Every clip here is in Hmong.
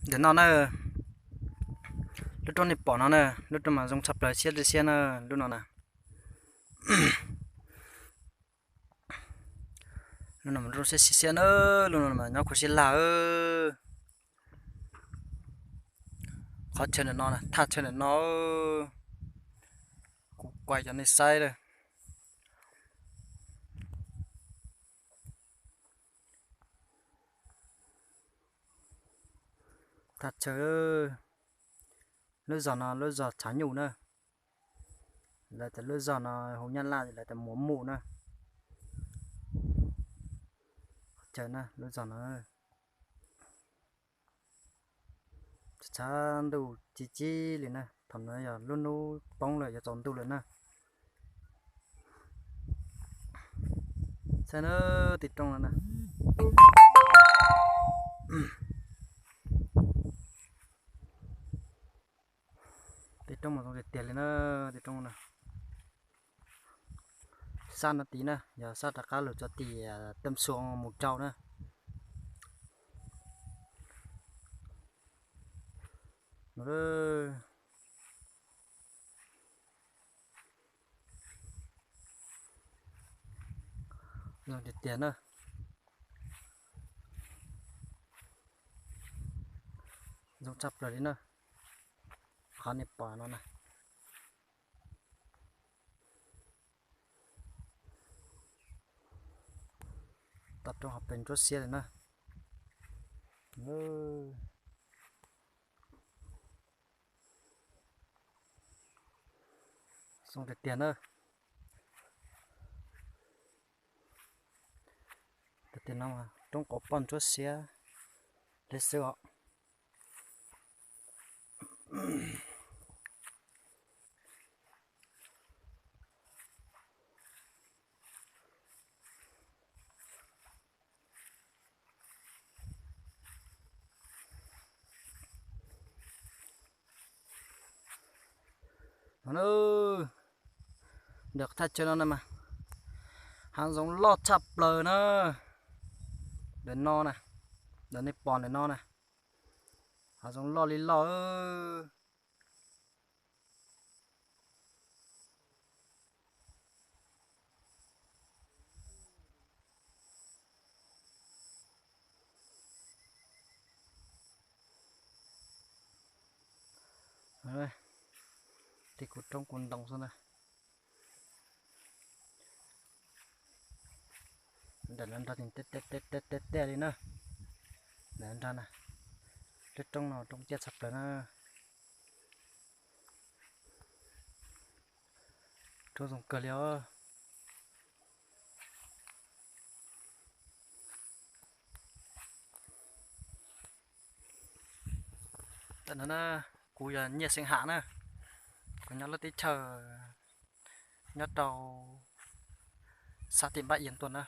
Ntawm no na, lub roob nej pom no na, lub roob mas zoo tshaj plaws siab li siab na, lub no na. Lub no mas zoo siab siab siab na, lub no mas nyob khuv siab lag. Qhov chaw ntawm no, thaj chaw ntawm no, kuv kuaj cov nej saib lawm. Thaj chaw, lub zos no lub zos Tshav Nyuj na. Lawv tias lub zos no hu Nyab Laj lawv tias Muas Muj na. Qhov chaw na, lub zos no tshav ntuj ci ci li na, thaum no yog lub hnub poob lawm yuav tsaus ntuj lawm na. Saib na, tej roob no na. Tej roob mas zoo tiag tiag li na, tej roob na. Sab no tid na, yog sab rov qab los txog tim Tam Xuas mus rau na. Zoo tiag tiag na. Zoo tshaj plaws li na. Qhov nej pom no na. Toj roob hauv pes ntsuab xiab li na. Zoo tiag tiag na. Tiag tiag no roob quav poj ntsuab xiab li xwb os. Ntawm thaj chaw no na mas hav zoov loj tshaj plaws na. Ntawm no na, ntawm nej pom ntawm no na, hav zoov loj li loj. Tej kuv roob kuv ntoo xwb na. Ntawm no nrog tiaj tiaj li na. Ntawm no nrog na, lub roob no roob ciaj tshaj plaws na. Roob zoo kawg li os. Tam no na, kuv yog Nyiaj Xeeb Ham na, kuv nyob lub teb chaws nyob rau sab tim Npab Iav tuaj na,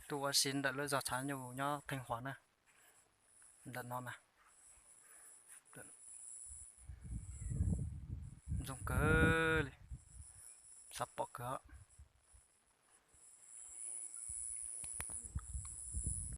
tuaj ua si ntawm lub zos Tshav Nyuj nyob Theej Huas na. Ntawm no na, zoo kawg li, xav pom kawg.